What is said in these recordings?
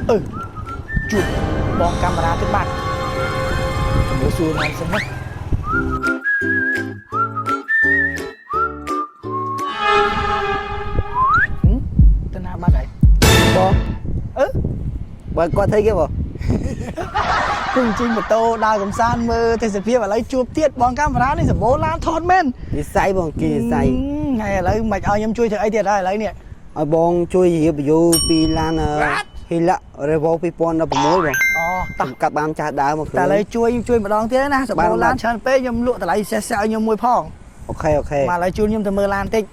អឺជួបបងកាមេរ៉ាទៀតបាត់ជំរាបសួរណាសិនណាហឹមទៅណាបាត់ហើយ បង អឺ បើគាត់ធ្វើគេបង គង់ជិះម៉ូតូដើរកំសាន្តមើលទេសភាពឥឡូវជួបទៀតបងកាមេរ៉ានេះសម្បូរឡានថតមែន និស័យបងគេនិស័យ ហើយឥឡូវមិនឲ្យខ្ញុំជួយធ្វើអីទៀតហើយឥឡូវនេះ ឲ្យបងជួយរៀបវីពីឡាន Hilux Revo 2016បង អូតោះ កាត់បានចាស់ដើមមក តែឥឡូវជួយជួយម្ដងទៀតណាសម្បូរឡានច្រើនពេកខ្ញុំលក់តម្លៃសេះសេះឲ្យខ្ញុំមួយផង OK OK មកឥឡូវជូនខ្ញុំទៅមើលឡានតិច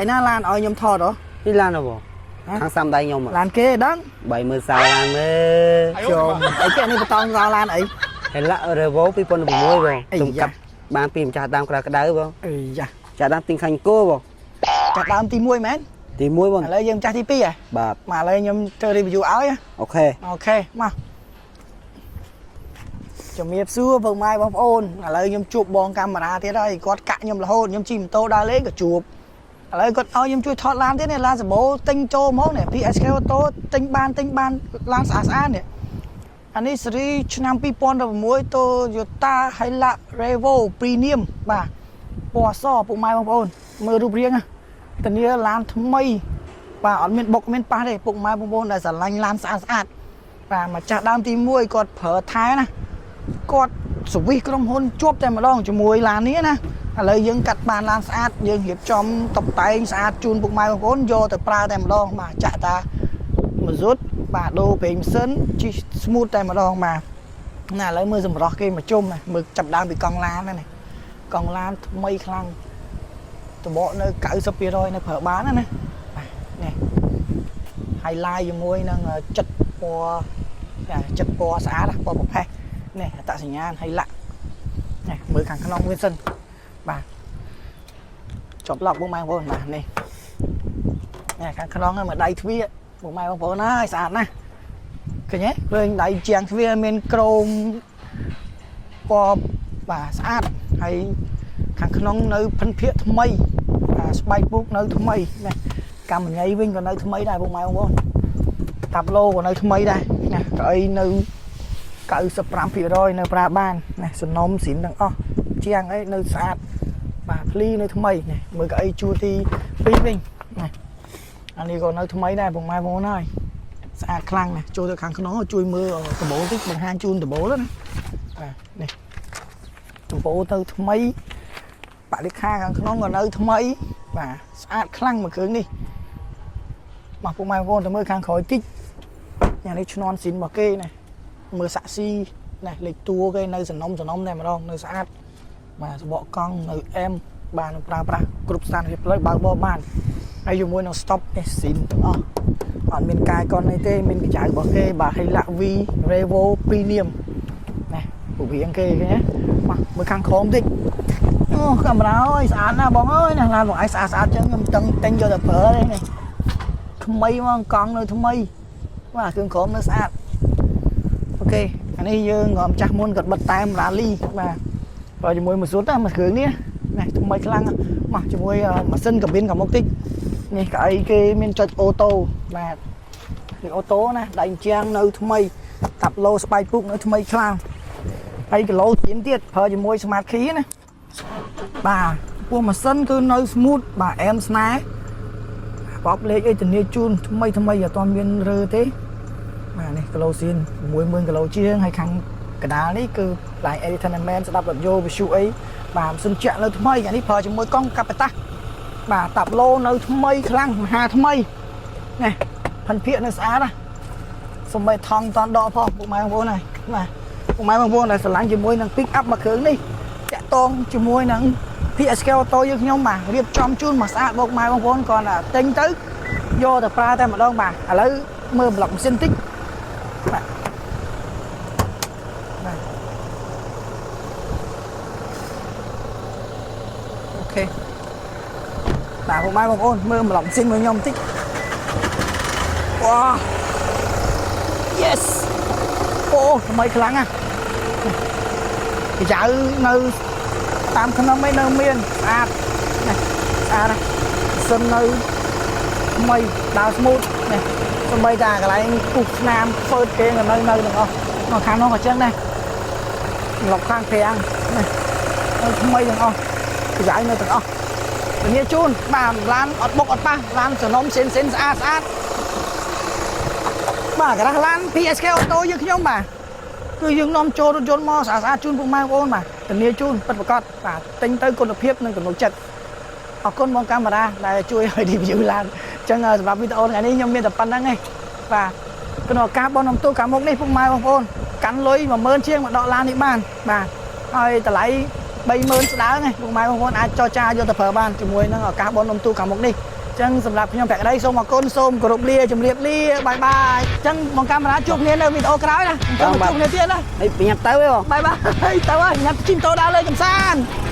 ឯណាឡានឲ្យខ្ញុំថតហ៎ នេះឡានហ៎បងខាងសាំដៃខ្ញុំ ឡានគេដឹង បីមើលសៅឡានមើល ជុំអីគេនេះបតងរោឡានអី Hilux Revo 2016បង អីយ៉ា ខ្ញុំកាត់បានពីម្ចាស់ដើមក្រៅក្តៅបង អីយ៉ា ចាស់ដើមទិញខាញ់គោបង ចាស់ដើមទី1មែន ទី1បង ឥឡូវយើងចាស់ទី2ហ៎ បាទ មកឥឡូវខ្ញុំធ្វើ review ឲ្យ OK OK មកជំរាបសួរពុកម៉ែបងប្អូនឥឡូវខ្ញុំជួបបងកាមេរ៉ាទៀតហើយគាត់កាក់ខ្ញុំរហូតខ្ញុំជិះម៉ូតូដើរលេងក៏ជួបឥឡូវគាត់ឲ្យខ្ញុំជួយថតឡានទៀតនេះឡានសម្បូរទិញចូលហ្មងនេះ PSK Auto ទិញបានទិញបានឡានស្អាតស្អាតនេះអានេះស៊េរីឆ្នាំ2016 Toyota Hilux Revo Premium បាទពណ៌សពុកម៉ែបងប្អូនមើលរូបរាងណាធានាឡានថ្មីបាទអត់មានបុកមានប៉ះទេពុកម៉ែបងប្អូនដែលស្រឡាញ់ឡានស្អាតស្អាតបាទម្ចាស់ដើមទី1គាត់ប្រើថែណាគាត់សវិសក្រុមហ៊ុនជាប់តែម្ដងជាមួយឡាននេះណាឥឡូវយើងកាត់បានឡានស្អាតយើងរៀបចំតុបតែងស្អាតជូនពុកម៉ែបងប្អូនយកទៅប្រើតែម្ដងបាទចាក់តាម៉ាស៊ូតបាទដូរប្រេងម៉ាស៊ីនជិះ smooth តែម្ដងបាទណាឥឡូវមើលសម្រស់គេមកជុំណាមើលចាប់ដើមពីកង់ឡានណានេះកង់ឡានថ្មីខ្លាំងតបកនៅ90%នៅប្រើបានណាណាបាទនេះ highlight ជាមួយនឹងចិត្តពណ៌ចាចិត្តពណ៌ស្អាតណាពណ៌ប្រផេះនេះអត្តសញ្ញាណ Hilux នេះមើលខាងក្នុងវាសិនបាទជាប់ឡុកបងម៉ែបងប្អូនបាទនេះនេះខាងក្នុងហ្នឹងមកដៃទ្វារបងម៉ែបងប្អូនហើយស្អាតណាស់ឃើញទេឃើញដៃជាងទ្វារមានក្រោមពណ៌បាទស្អាតហើយខាងក្នុងនៅភិនភាកថ្មីបាទស្បែកពូកនៅថ្មីនេះកម្មញ៉ៃវិញក៏នៅថ្មីដែរបងម៉ែបងប្អូនតាប់ឡូក៏នៅថ្មីដែរណាកៅអីនៅ95%នៅប្រើបានណាសំណុំស៊ីនទាំងអស់ជាងអីនៅស្អាតបាទភ្លីនៅថ្មីនេះមើលកៅអីជួរទី2វិញណាអានេះក៏នៅថ្មីដែរបងម៉ែបងប្អូនហើយស្អាតខ្លាំងណាស់ចូលទៅខាងក្នុងជួយមើលដំបូលតិចបង្ហាញជូនដំបូលណាបាទនេះដំបូលទៅថ្មីបរិខាខាងក្នុងក៏នៅថ្មីបាទស្អាតខ្លាំងមួយគ្រឿងនេះមកពុកម៉ែបងប្អូនទៅមើលខាងក្រោយតិចញ៉ានេះឈ្នន់ស៊ីនរបស់គេណាមើលសាក់ស៊ីណាលេខតួគេនៅសំណុំសំណុំតែម្ដងនៅស្អាតបាទសបកកង់នៅអែមបាទនឹងប្រើប្រាស់គ្រប់ស្ថានភាពផ្លូវបើកបរបានហើយជាមួយនឹង stop នេះស៊ីនទាំងអស់អត់មានកាយកនអីទេមានកញ្ចៅរបស់គេបាទ Hilux V Revo Premium ណាពរៀងគេឃើញទេមកមើលខាងក្រោមតិចអូកាមេរ៉ាអើយស្អាតណាស់បងអើយណាឡានបងឯងស្អាតស្អាតចឹងខ្ញុំតឹងទិញយកទៅប្រើទេនេះថ្មីមកកង់នៅថ្មីបាទគ្រឿងក្រោមនៅស្អាត OK អានេះយើងក៏ម្ចាស់មុនគាត់បិទតែមរ៉ាលីបាទបើជាមួយម៉ាស៊ូតណាមួយគ្រឿងនេះណាថ្មីខ្លាំងណាស់មកជាមួយម៉ាស៊ីនកាប៊ីនខាងមុខតិចនេះកៅអីគេមានចុច auto បាទនេះ auto ណាដៃជាងនៅថ្មីតាប់ឡូស្បែកពុកនៅថ្មីខ្លាំងហើយគីឡូទៀនទៀតប្រើជាមួយ smart key ណាបាទពោះម៉ាស៊ីនគឺនៅ smooth បាទអែមស្នេហ៍បបលេខអីធានាជូនថ្មីថ្មីអត់ទាន់មានរើទេបាទនេះគីឡូស៊ីន60000គីឡូជាងហើយខាងកដាលនេះគឺ line entertainment ស្ដាប់រថយន្តវិទ្យុអីបាទម៉ាស៊ីនជាក់នៅថ្មីអានេះប្រើជាមួយកង់កាប៉ាតាស់បាទតាប់ឡូនៅថ្មីខ្លាំងមហាថ្មីនេះផិនភាកនៅស្អាតណាសំបីថង់តន់ដកផងពុកម៉ែបងប្អូនហើយបាទពុកម៉ែបងប្អូនដែលស្រឡាញ់ជាមួយនឹង pick up មួយគ្រឿងនេះតាក់តងជាមួយនឹង PSK Auto យើងខ្ញុំបាទរៀបចំជូនមកស្អាតបងម៉ែបងប្អូនគ្រាន់តែទិញទៅយកទៅប្រើតែម្ដងបាទឥឡូវមើលប្លុកម៉ាស៊ីនតិចបាទបាទ OK បាទពុកម៉ែបងប្អូនមើលប្លុកម៉ាស៊ីនមួយខ្ញុំតិចវ៉ា Yes អូថ្មីខ្លាំងណាស់កញ្ចៅនៅតាមក្នុងឯនៅមានស្អាតណាស្អាតណាស់សិននៅថ្មីដើរ smooth នេះសំបីតាកន្លែងពុះស្នាមហ្វឺតគេក៏នៅនៅទាំងអស់នៅខាងនោះក៏ចឹងដែរឡុកខាងប្រាំងនេះនៅថ្មីទាំងអស់ប្រយោជន៍នៅទាំងអស់ធានាជូនបាទឡានអត់បុកអត់ប៉ះឡានសនំសិនសិនស្អាតស្អាតបាទការ៉ាស់ឡាន PSK Auto យើងខ្ញុំបាទគឺយើងនាំចូលរថយន្តមកស្អាតស្អាតជូនពុកម៉ែបងប្អូនបាទធានាជូនពិតប្រាកដបាទទិញទៅគុណភាពនិងទំនុកចិត្តអរគុណបងកាមេរ៉ាដែលជួយឲ្យ review ឡានអញ្ចឹងសម្រាប់វីដេអូថ្ងៃនេះខ្ញុំមានតែប៉ុណ្្នឹងឯងបាទក្នុងឱកាសបងនំទូខាងមុខនេះពុកម៉ែបងប្អូនកាន់លុយ10000ជាងមកដកឡាននេះបានបាទហើយតម្លៃ30000ស្ដើងឯងពុកម៉ែបងប្អូនអាចចរចាយកទៅប្រើបានជាមួយនឹងឱកាសបងនំទូខាងមុខនេះអញ្ចឹងសម្រាប់ខ្ញុំភក្តីសូមអរគុណសូមគោរពលាជម្រាបលា bye bye អញ្ចឹងបងកាមេរ៉ាជួបគ្នានៅវីដេអូក្រោយណាអញ្ចឹងជួបគ្នាទៀតណា ហើយប្រញាប់ទៅឯងបង bye bye ទៅហើយញ៉ាំជិះម៉ូតូដើរលេងកម្សាន្ត។